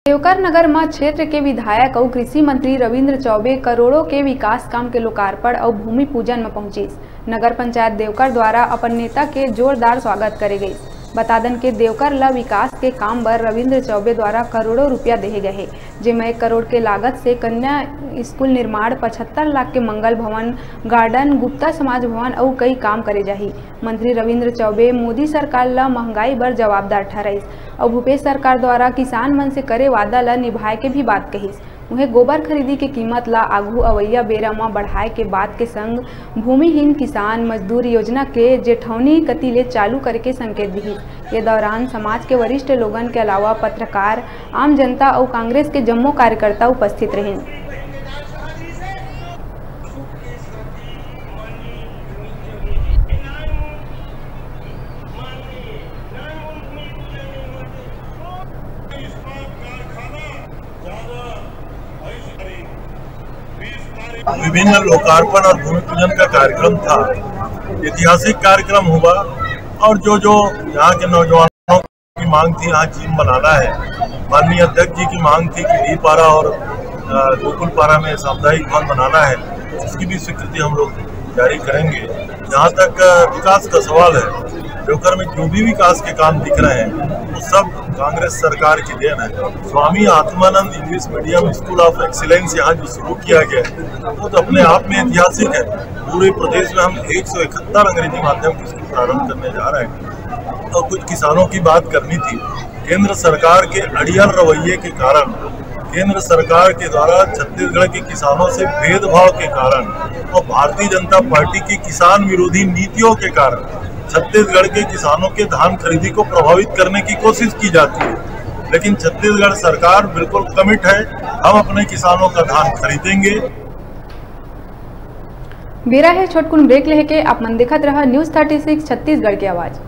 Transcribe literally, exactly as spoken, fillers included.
देवकर नगर म क्षेत्र के विधायक अउ कृषि मंत्री रविंद्र चौबे करोड़ों के विकास काम के लोकार्पण अउ भूमि पूजन म पहुंचिस। नगर पंचायत देवकर द्वारा अपन नेता के जोरदार स्वागत करे गइस। बता दन के देवकर ल विकास के काम बर रविंद्र चौबे द्वारा करोड़ों रुपया देहे गए हे, जेमा एक करोड़ के लागत से कन्या स्कूल निर्माण, पचहत्तर लाख के मंगल भवन, गार्डन, गुप्ता समाज भवन अउ कई काम करे जाही। मंत्री रविंद्र चौबे मोदी सरकार ल महंगाई बर जवाबदार ठहराइस अउ भूपेश सरकार द्वारा किसान मन से करे वादा ल निभाए के भी बात कहिस। उहें गोबर खरीदी के कीमत ल आघू अवइया बेरा म बढ़ाए के बात के संग भूमिहीन किसान मजदूर योजना के जेठौनी कति ले चालू करे के संकेत दिहिस। ये दौरान समाज के वरिष्ठ लोगन के अलावा पत्रकार, आम जनता अउ कांग्रेस के जम्मो कार्यकर्ता उपस्थित रहिन। विभिन्न लोकार्पण और भूमि पूजन का कार्यक्रम था, ऐतिहासिक कार्यक्रम हुआ। और जो जो यहाँ के नौजवानों की मांग थी, यहाँ जिम बनाना है, माननीय अध्यक्ष जी की मांग थी कि डीह पारा और, अ, गोकुल पारा में सामुदायिक भवन बनाना है, उसकी भी स्वीकृति हम लोग जारी करेंगे। जहाँ तक, अ, विकास का सवाल है, देवकर में जो भी विकास के काम दिख रहे हैं, वो सब कांग्रेस सरकार की देन है। Swami Atmanand English medium school of excellence यहाँ जो शुरू किया गया है, वो तो अपने आप में ऐतिहासिक है। पूरे प्रदेश में हम एक सौ इकहत्तर अंग्रेजी माध्यम के स्कूल प्रारंभ करने जा रहे हैं। और कुछ किसानों की बात करनी थी। केंद्र सरकार के अड़ियल रवैये के कारण, केंद्र सरकार के द्वारा छत्तीसगढ़ के किसानों से भेदभाव के कारण और भारतीय जनता पार्टी की किसान विरोधी नीतियों के कारण छत्तीसगढ़ के किसानों के धान खरीदी को प्रभावित करने की कोशिश की जाती है, लेकिन छत्तीसगढ़ सरकार बिल्कुल कमिट है। हम अपने किसानों का धान खरीदेंगे। बेरा हे छोटकुन ब्रेक लेहे के, आप मन देखत रहा न्यूज़ थर्टी सिक्स छत्तीसगढ़ के आवाज़।